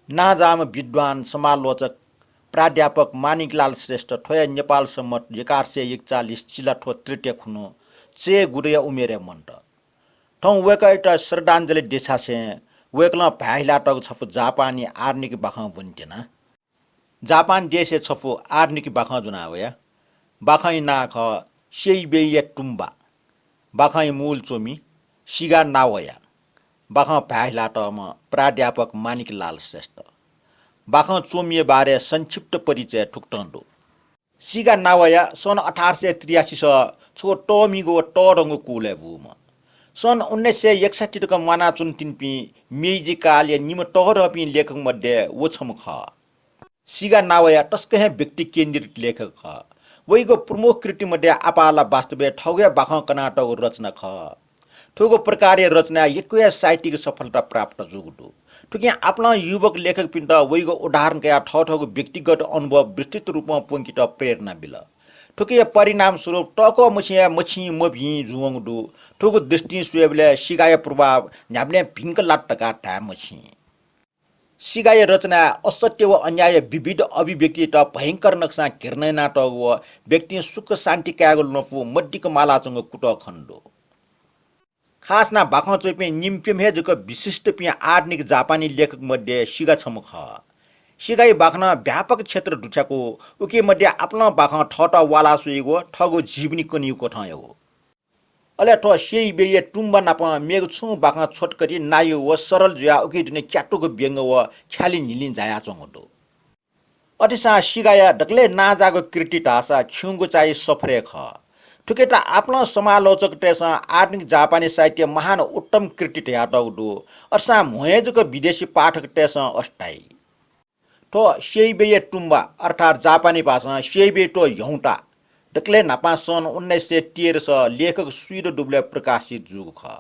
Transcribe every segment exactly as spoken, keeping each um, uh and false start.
नांजाःम्ह विद्वान समालोचक प्राध्यापक माणिकलाल श्रेष्ठ थ्वया नेपाल सम्बत एघार सय एकचालिस चिलाथ्व तृतीया खुन्हु चय्‌गुदुया उमेरय् मन्त। थौं वय्‌कःयात श्रद्धाञ्जलि देछासें वय्‌कलं भाय् हिलातःगु छपु जापानी आधुनिक बाखं ब्वनेत्यना। जापान देशय् छपु आधुनिक बाखं ज्वना वया। बाखंया नां खः सेइबेइया तुम्बा। बाखंया मूल च्वमि सिगा नावया। बाखं भाय् हिलातःम्ह प्राध्यापक माणिकलाल श्रेष्ठ। बाखं च्वमिया बारे संक्षिप्त परिचय थुकथं दु। सिगा नावया सन् अठार सय त्रियासी स छगू तःमिगु व तःधंगु कुलय् बूम्ह। सन् उन्नाइस सय एकसट्ठी तक म्वानाच्वनातिनिपिं मेइजि कालया निम्ह तःधंपिं लेखक मध्ये व छम्ह खः। सिगा नावया तसकं हे व्यक्ति केन्द्रित लेखक खः। वइगु प्रमुख कृति मध्ये आपाः ला वास्तवय् थःगु हे बाखं कनातःगु रचना खः। थुगु प्रकारया रचनाय् यक्व हे साहित्यिक सफलता प्राप्त जूगु दु। थुकिं आपालं युवक लेखकपिन्त वइगु उदाहरण कयाः थःथःगु व्यक्तिगत अनुभव विस्तृत रूपं प्वंकेत प्रेरणा बिल। थुकिया परिणामस्वरूप तःकः मछिं हे मछिं मभिं जुवंगु दु। थुगु दृष्टिं स्वयेबलय् सिगाया प्रभाव न्ह्याबलें भिंक लात धकाः धाये मछिं। सिगाया रचनाय् असत्य व अन्यायया विविध अभिव्यक्तित भयंकर नकसां घृणा यानातःगु व व्यक्तिं सुख शान्ति कायेगु लँपु मदिक्क मालाच्वंगु कुतः खने दु। खास यानाः बाखं च्वइपिं निम्हप्यम्ह हे जक विशिष्टपिं आधुनिक जापानी लेखक मध्ये सिगा छम्ह खः। सिगाया बाखनं व्यापक क्षेत्र दुथ्याकू। उकी मध्ये आपालं बाखं थःत वाला स्वइगु, थःगु जीवनी कनीगु कथं याःगु। अले थ्व सेइबेइया तुम्बा नाप मेगु छुं बाखं छोटकरी नायु व सरल जुयाः उकी दुने क्यातुक व्यंग व ख्यालि न्हिलिं जायाच्वंगु दु। अथेसां सिगाया दकलय् नांजाःगु कृति धाःसा खिउँगु चाय् सफरय् खः। थुकियात आपालं समालोचकतय्‌सं आधुनिक जापानी साहित्य महान उत्तम कृति धयातःगु दु। अथेसां म्हो हे जक विदेशी पाठकतय्‌सं अथे धाइ। थ्व सेइबेइया तुम्बा अर्थात् जापानी भाषां सेइबेइ तो ह्यौंता दकलय् न्हापां सन् उन्नाइस सय तेह्र स लेखक स्वीदँ दुबलय् प्रकाशित जूगु खः।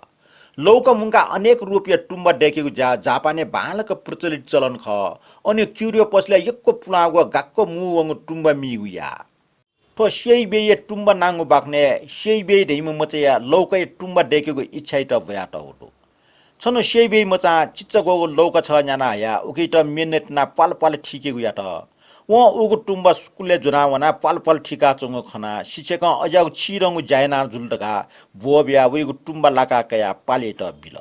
लौका मुंकाः अनेक रूपया तुम्बा दय्‌केगु ज्या जापानय् बांलाक प्रचलित चलन खः। अन क्युरियो पसलय् यक्व पुलांगु गाक्क मू वंगु तुम्बा मीगु याः। थ्व सेइबेइया तुम्बा नांगु बाखनय् सेइबेइ धइम्ह मचाया लौकाया तुम्बा दय्‌केगु इच्छायात ब्वयातःगु दु। छन्हु सेइबेइ मचां चिचाग्वःगु लौका छगः न्याना हयाः उकियात मेनय् तिनाः प्वालप्वाल थीकेगु यात। वं उगु तुम्बा स्कुलय् ज्वनाः वनाः प्वालप्वाल थीकाच्वंगु खनाः शिक्षकं अज्याःगु चिधंगु ज्या याना जुल धकाः ब्वःबियाः वइगु तुम्बा लाका कयाः पालेयात बिल।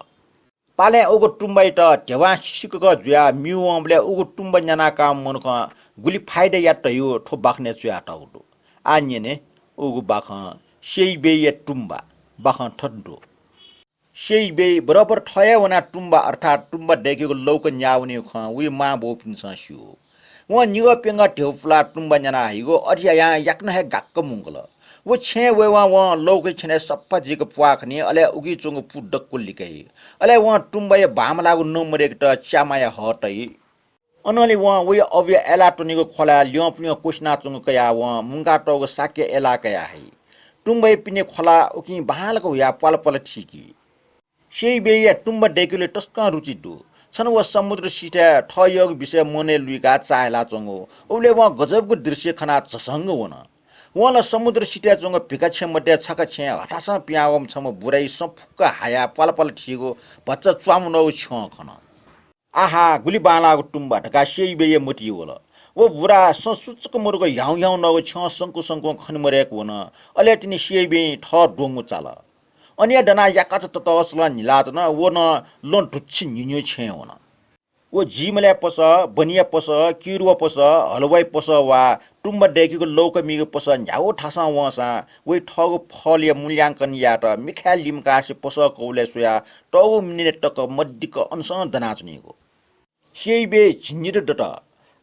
पालें उगु तुम्बायात ध्यबां सिसिकक जुयाः म्यू वंबलय् उगु तुम्बा न्यानाकाःम्ह मनुखं गुलि फाइदा यात धइगु थ्व बाखनय् च्वयातःगु दु। आः न्यने उगु बाखं सेइबेइया तुम्बा। बाखं थथे दु। सेइबेइ बरबर थः हे वनाः तुम्बा अर्थात् तुम्बा दय्‌केगु लौका न्याः वनीगु खँ वया मांबौपिन्सं स्यू। वं निगः प्यंगः ध्यबा पुलाः तुम्बा न्याना हइगु अथे यायां याकनं हे गाक्क मुंकल। व छेँय् वयेवं वं लौकाया छेनय् सफा जुइक प्वाः खनी, अले उकी च्वंगु पु दक्व लिकाइ। अले वं तुम्बाया बांमलाःगु नं मदय्‌केत च्यामाया हः तइ। अनंलि वं वया अबुया अय्‌लाः त्वनीगु ख्वलाय् ल्यंपुन्यं क्वसिनाच्वंगु कयाः वं मुंकातःगु साक्य अय्‌लाः कयाः हइ। तुम्बाया पिने ख्वला उकिं बांलाक हुयाः प्वालप्वाल थीकी। सेइबेइया तुम्बा दय्‌केगुली तसकं रुचि दु। छन्हु व समुद्र सिथय् थः यःगु विषयय् मनय् लुइकाः चाःहिलाच्वंगु। उबलय् वं गजबगु दृश्य खनाः झसंक वन। वं ला समुद्र सिथय् च्वंगु भिखा छेँ मध्ये छखा छेँय् हथासं पिहां वःम्ह छम्ह बुराइ सँ फुक्क हायाः प्वालप्वाल थीगु भचा च्वामु नःगु छ्यं खन। आहा, गुलि बांलाःगु तुम्बा धकाः सेइबेइया मतिइ वल। व बुरा सँ सुचुक मदुक ह्याउँ ह्याउँ नःगु छ्यं संकु संकुं खने मदय्‌क वन। अले तिनि सेइबेइ थः द्वंगु चाल। अन हे दनाः याकःचा ततःसलं न्हिलाच्वन। व नं लँ दुच्छि न्हिन्हिउ छेँय् वन। व जीमलय् पसः, बनिया पसः, किरुवा पसः, हलवाइ पसः वा तुम्बा दय्‌केगु लौका मीगु पसः न्ह्यागु थासं वंसां वइ थःगु फलया मूल्यांकन यायेत मिखाय् लिमकासे पसः कौलय् स्वयाः तःगु मिनेट तक मदिक्क अनसं दनाच्वनीगु। सेइबेइ झिंनिदँ दत।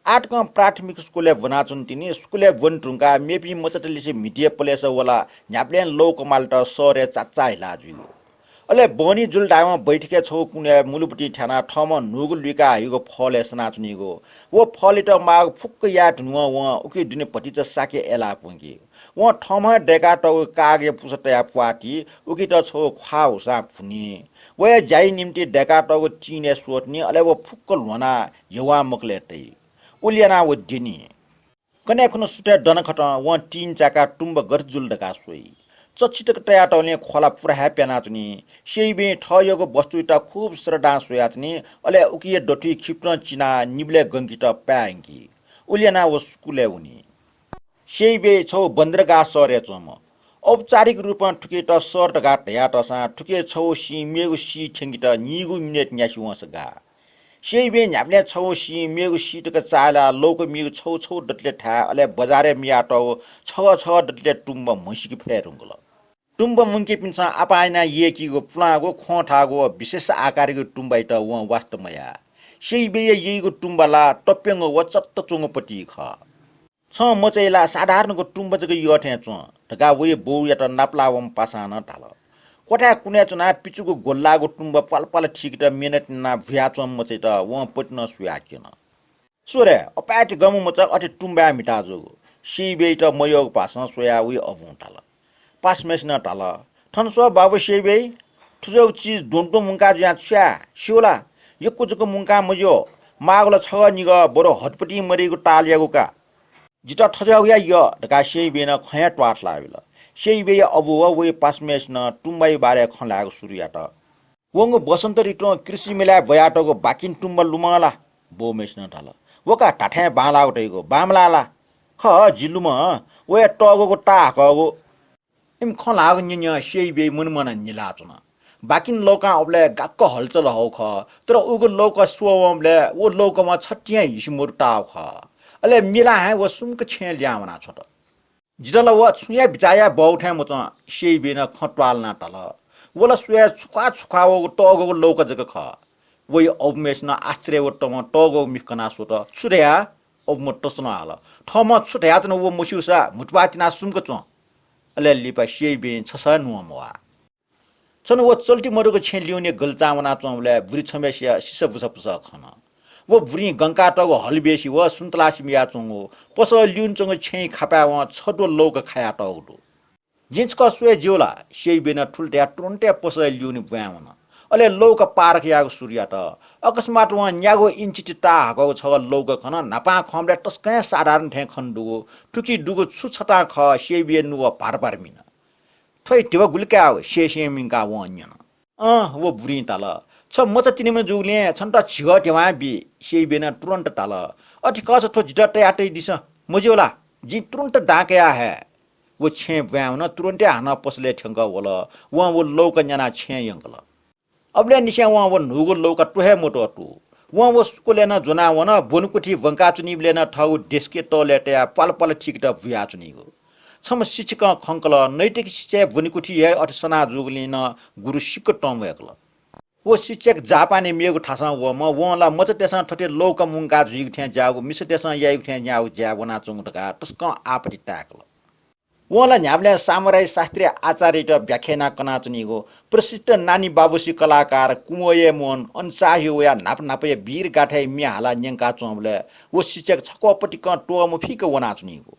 आः तकं प्राथमिक स्कुलय् ब्वनाच्वन तिनि। स्कुलय् ब्वने धुंकाः मेपिं मचातलिसे म्हितिया पलेसा वलाः न्ह्याबलें लौका मालेत शहरय् चाचाःहिला जुइगु। अले बहनी जुल धायेवं बैठकय् छगू कुनय् मुलुबुतिं थ्यानाः थःम्हं न्हूगु लुइका हइगु फलय् सनाच्वनीगु। व फलयात माःगु फुक्क याये धुनेवं वं उकी दुने भतिचा साक्य अय्‌लाः प्वंकी। वं थःम्हं दय्‌कातःगु कागजया पुसा तयाः प्वाः ती, उकित छगू ख्वाः हुसां भुनी। वया ज्याया निंतिं दय्‌कातःगु टिनय् स्वथुनी, अले व फुक्क ल्ह्वनाः यवां मकलय् तइ। उलि यानाः व द्यनी। कन्हय् खुन्हु सुथय् दन खतं वं टिन चाय्‌काः तुम्बा गथे जुल धकाः स्वइ। चच्छि तक तयातःगुलिं ख्वला पुरा हे प्यानाच्वनी। सेइबें थःयःगु वस्तुयात खुब श्रद्धां स्वयाच्वनी, अले उकिया दथुइ खिपतं चिनाः निबलय् गंकित पाय्‌यंकी। उलि यानाः व स्कुलय् वनी। सेइबे छगू बन्दरगाह शहरय् च्वंम्ह। औपचारिक रूपं थुकियात शहर धकाः धयातःसां थुकिया छगू सिं मेगु सिं थ्यंकेत नीगू मिनेट न्यासि वंसा गाः। सेइबें न्ह्याबलें छगू सिं मेगु सिं तक चाःहिलाः लौका मीगु छगू छगू दतले थाय्, अले बजारय् मियातःगु छगः छगः दतले तुम्बा म्हसीके फये धुंकल। तुम्बा मुंकेपिन्सं आपाः यानाः यय्‌कीगु पुलांगु, ख्वं थाःगु व विशेष आकारयागु तुम्बायात वं वास्ता मयाः। सेइबेया यइगु तुम्बा ला तप्यंगु व चत्त च्वंगु पति खः। छं मचाइ ला साधारणगु तुम्बा जक यः थें च्वं धकाः वया बौयात नापलाः वंम्ह पासां नं धाल। क्वथाय् कुनय् च्वनाः पिचुगु ग्वलाःगु तुम्बा प्वालप्वाल थीकेत मेहनत यानाः भुयाच्वंम्ह मचायात वं पति नं सुयाः क्यन। स्व रे, अपाय्‌ति गंम्ह मचा अथे तुम्बाय् म्हिता जूगु। सेइबेयात मयःगु भाषां स्वयाः वया अबुं धाल। पासाम्हय्‌सिनं धाल, थन स्व बाबु सेइबे, थुजःगु चिज द्वंद्वं मुंका जुयाः छु याये, स्यू ला? यक्व जक मुंकाः मज्यू, माःगु ला छगः निगः, बरु हतपतिं मदइगु तालयागु का। जितः थज्याःगुया यः धकाः सेइबें नं खँ हे त्वाथलाबिल। सेइबेया अबु व वया पासाम्हय्‌सिनं तुम्बाया बारे खँ ल्हायेगु सुरु यात। वंगु वसन्त ऋतुं कृषि मेलाय् ब्वयातःगु बाकिन तुम्बा लुमं ला? बौम्हय्‌सिनं धाल। व का धाथें बांलाःगु धइगु, बांमलाः ला? खः, जि लुमं, व हे तःगूगु ताः हाकःगु। इमि खँ ल्हाःगु न्यँ न्यँ सेइबे मनमनं निलाच्वन। बाकिन लौकां अबलय् गाक्क हलचल हःगु खः, तर उगु लौका स्ववंबलय् व लौकां छतिं हे हिसि मदु ताःगु खः। अले मिलां हे व सुम्क छेँय् लिहां वनाछ्वत। जितः ला व छुंया बिचाःया बौ थें मच्वं, सेइबें नं खँ त्वालनाः धाल। व ला स्वयाः छुख्वाः छुख्वाः वःगु तःगूगु लौका जक खः। वया अबुम्हय्‌सिनं आश्चर्य व तमं तःगूगु मिखा कनाः स्वत। छु धया? अबुम्ह तसलं हाल। थःम्हं छु धयाच्वन व मस्यूसा म्हुतुप्वाः तिनाः सुम्क च्वं। अले लिपा सेइबें छसः न्वं मवाः। छन्हु व चल्ति मदुगु छेँ लिउने गल्चां वनाच्वंबलय् बुरी छम्हय्‌सिया सिसा बुसापुसा खन। व बुरिं गंकातःगु हल बेसि व सुन्तलासि मियाच्वंगु पसः लिउने च्वंगु छेँया खापाय् वं छद्वः लौका खायातःगु दु। जिं छकः स्वये ज्यू ला? सेइबें नं थुलि धयाः तुरुन्त हे पसः लिउने ब्वाँय् वन। अले लौका पारख यायेगु सुरु यात। अकस्मात वं न्यागू इन्चिति ताः हाकःगु छगः लौका खन। न्हापां खंबलय् तसकं हे साधारण थें खने दुगु, थुकी दुगु छु छतां खः, सेइबेया नुगः भार भार मिन। थ्व हे धिबा गुलि कायेगु? सेसें मिंकाः वं न्यन। अँ, व बुरिं धाल, छ मचा तिनिम्ह जूगुलिं छन्त झिगः धिबां बी। सेइबें नं तुरुन्त धाल, अथे खःसा थ्व जितः तयातयादिसँ, मज्यू ला? जिं तुरुन्त दां कयाः हये। व छेँय् ब्वाँय् वन, तुरुन्त हे हानं पसलय् थ्यंकः वल। वं व लौका न्यानाः छेँय् यंकल। अबलय् निसें वं व न्हूगु लौका त्वः हे मत्वः तू। वं व स्कुलय् नं ज्वनाः वन, ब्वनेकुथि ब्वंकाच्वनीबलय् नं थःगु desk-य् तःलय् तयाः प्वालप्वाल थीकेत बुयाच्वनीगु। छम्ह शिक्षकं खंकल, नैतिक शिक्षाय् ब्वनेकुथि हे अथे सना जूगुलिं नं गुरु सिक्क तं वय्‌कल। व शिक्षक जापानय् मेगु थासं वःम्ह, वं ला मचातय्‌सं थथे लौका मुंका जुइगु थें ज्याःगु, मिसातय्‌सं याइगु थें याःगु ज्याय् वनाच्वंगु धकाः तसकं आपत्ति ताय्‌कल। वं ला न्ह्याबलें सामुराई शास्त्रीय आचारयात व्याख्या यानाः कनाच्वनीगु प्रसिद्ध नानीबाबुसी कलाकार कुमोयेमोन अनचाह्यो वयाः न्हापा न्हापाया वीर गाथाया म्ये हालाः न्यंकाच्वंबलय् व शिक्षक छक्वः पतिकं त्वःमफीक वनाच्वनीगु।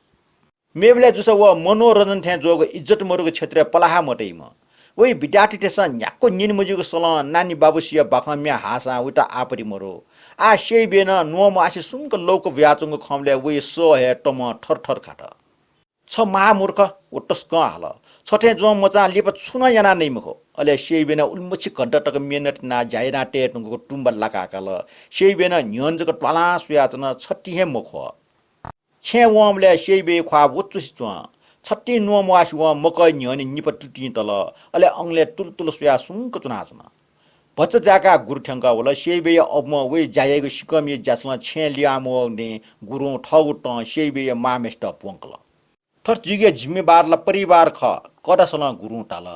मेबलय् जूसा व मनोरञ्जन थें ज्वःगु इज्जत मदुगु क्षेत्रय् पलाहा मतइम्ह। वइ विद्यार्थीतय्‌सं न्ह्याक्व न्यने मज्यूगु सलं नानीबाबुसिया बाखं म्ये हाःसां वइत आपत्ति मदु। आः सेइबें नं न्वंम्वाःसे सुम्क लौका बुयाच्वंगु खंबलय् वइ सः हे तमं थरथर खात। छ महामूर्ख, व तसकं हाल। छ थें ज्वं मचां लिपा छुं नं याना नइ मखु। अले सेइबें नं उलिमछि घण्टा तक मेहनत यानाः ज्या याना तये धुंकूगु तुम्बा लाकाकाल। सेइबें नं न्ह्यःने जक त्वालां स्वयाच्वन, छतिं हे मख्वः। छेँय् वंबलय् सेइबेया ख्वाः वचुसि च्वं। छतिं न्वंम्वाःसे वं मकःया न्ह्यःने निपा तुतिं तल, अले अंगलय् तुलतुल स्वयाः सुंक च्वनाच्वन। भचा जाय्‌काः गुरु थ्यंकः वल। सेइबेया अबुं वइ ज्या याइगु सिकःमिया ज्यासलं छेँय् लिहां मवःगुलिं गुरुं थःगु तं सेइबेया मांम्हेसित प्वंकल। थथे जुइगुया जिम्मेवार ला परिवार खः, कःदासलं गुरुं धाल।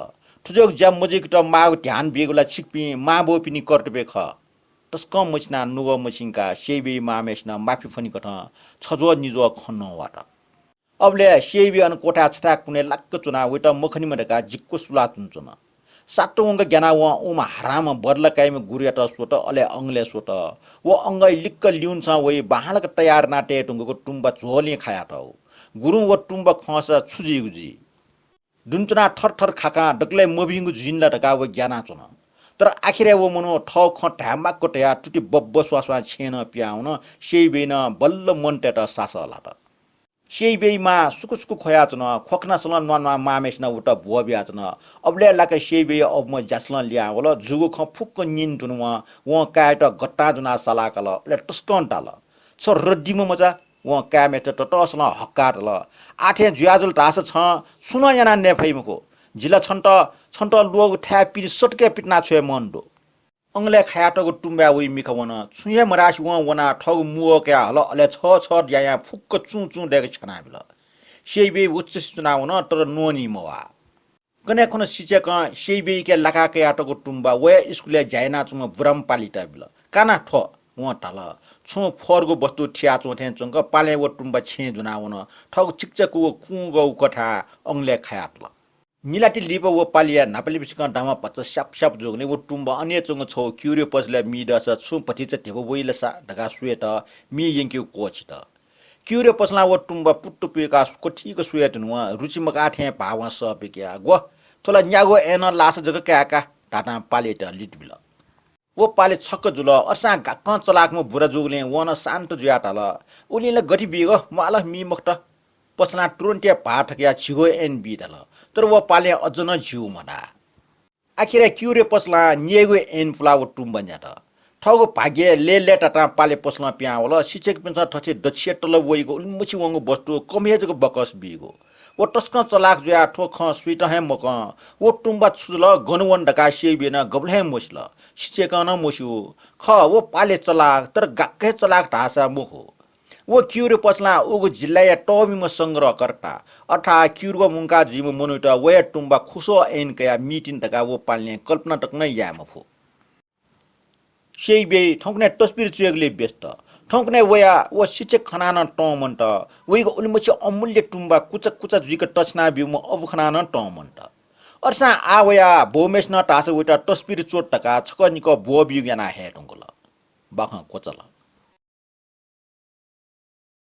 थुजःगु ज्या मजुइकेत माःगु ध्यान बीगु ला छिकपिं मांबौपिनि कर्तव्य खः। तसकं मछिनाः नुगः मछिंकाः सेइबेया मांम्हेसिनं माफी फ्वनीकथं छज्वः निज्वः खँ नवात। अबलय् सेइबे अन क्वथाय् छथाय् कुनय् लाक्क च्वनाः वइत मखनीम्ह धकाः जिक्व सुलाः च्वनाच्वन। सात वंक ग्यानाः वं उम्ह हरामं बदला काइम्ह गुरुयात स्वत, अले अंगलय् स्वत। व अंगः लिक्क लिउन्सं वइ बांलाक तयार याना तये धुंकूगु तुम्बा झ्वलय् खायातःगु। गुरुं व तुम्बा खंसा छु जुइगु जुइ? दुने च्वनाः थरथर खाखां दकलय् मभिंगु जुइन ला धकाः व ग्यानाच्वन। तर आखिरय् व मनू थःगु खँ धाये माक्व धयाः तुति बब्ब स्वास्वां छेँय् नं पिहां वन। सेइबें नं बल्ल मनूतय्‌त सासः ल्हात। सेइबेइ मां सुकु सुकु ख्वयाच्वन। ख्वखनासलं न्वाः न्वाः मांम्हय्सिनं उत ब्वः बियाच्वन। अबलय् लाक्क सेइबेइ अबुम्ह ज्यासलं लिहां वल। जूगु खँ फुक्क न्यने धुन वं, वं काय्‌यात गतां ज्वनाः सालाकाल। अले तसकं दाल, "छ रद्दिम्ह मचा।" वं काय्‌म्हय्‌सित ततःसलं हक्काः धाल, "आः थें जुयाजुल धाःसा छं छुं नं यानाः नये फइ मखु। जि ला छन्त, छन्त ल्वःगु थाय् पिने सतकय् पितिना छ्वये मन दु।" अंगलय् खायातःगु तुम्बाय् वइ मिखा वन। छुं हे मधासे वं वनाः थःगु मुवः कयाः हल। अले छः छः यायां फुक्क चुं चुं दय्‌क छ्यानाबिल। सेइबेइ उच्चसे च्वनावन, तर न्वनी मवाः। कन्हय् खुन्हु सिचय्‌कं सेइबेइके लाकाः कयातःगु तुम्बा वया स्कुलय् ज्या यानाच्वंम्ह बुराम्ह पालेयात बिल। "का ना थ्व।" वं धाल। छुं फर्गु वस्तु थियाच्वं थें च्वंक पालें व तुम्बा छेँय् ज्वनावन। थःगु चिकिचाकूगु कुंगःगु कथाय् अंगलय् खायातल। निलाति लिपा व पालेया न्हापालिपिसिकं दामा भचा स्याप स्याप जूगुलिं व तुम्बा अन हे च्वंगु छगू क्युरे पसलय् मी दःसा छुं भतिचा धिबा वइ ला सा धकाः स्वयेत मी यंकेगु क्वःछित। क्युरे पसलं व तुम्बा पुत्त पुइकाः क्वथीक स्वये धुन वं रुचि मकाः थें भावं सः बिकयाः, "ग्व, थ्व ला न्यागू ऐनं लाःसा जक काय्‌का" धातां पालेयात लित बिल। व पाले छक्क जुल। असां गाक्कं चलाकम्ह बुरा जूगुलिं वं नं शान्त जुयाः धाल, "उलिं ला गथे बीगु, म्वाः ला मी मखुत।" पसलं तुरुन्त हे भाः थकयाः झिगू ऐन बी धाल। तर व पालें अझ नं झिगू मधाः। आखिरय् क्युरे पसलं न्यय्‌गू ऐन पुलाः व तुम्बा न्यात। थःगु भाग्य लय्‌लय्‌तातां पाले पसलं पिहां वल। सिचकपिन्सं थथे दच्छिया तलब वइगु उलिमछि वंगु वस्तु कम हे जक बकस बीगु। व तसकं चलाक जुयाः थ्व खँ सुइत हे मकं। व तुम्बा छु जुल, गन वन धकाः सेइबेइनं गबलें हे मसिल। सिचकं नं मस्यू। खः, व पाले चलाक, तर गाक्क हे चलाक धाःसा मखु। व क्युरे पसलं उगु जिल्लाया तःमिम्ह संग्रहकर्ता, अर्थात् क्युर्गः मुंका जुइम्ह मनूयात वया तुम्बा खुसः ऐन कयाः मी तिनि धकाः व पालें कल्पना तक नं याये मफु। सेइबेइ थौंकन्हय् तस्बिर च्वयेगुलिइ व्यस्त। थौंकन्हय् वयाः व सिचक खनाः नं तं मन्त। वइगु उलिमछि अमूल्य तुम्बा कुचा कुचा जुइक तछ्याना ब्यूम्ह अबु खनाः नं तं मन्त। अय्‌सां आः वयाः बौम्हय्‌सिनं धाःसा वयात तस्बिर च्वत धकाः छकः निकः ब्वः ब्यूगु यानाः हये धुंकल। बाखं क्वचाल।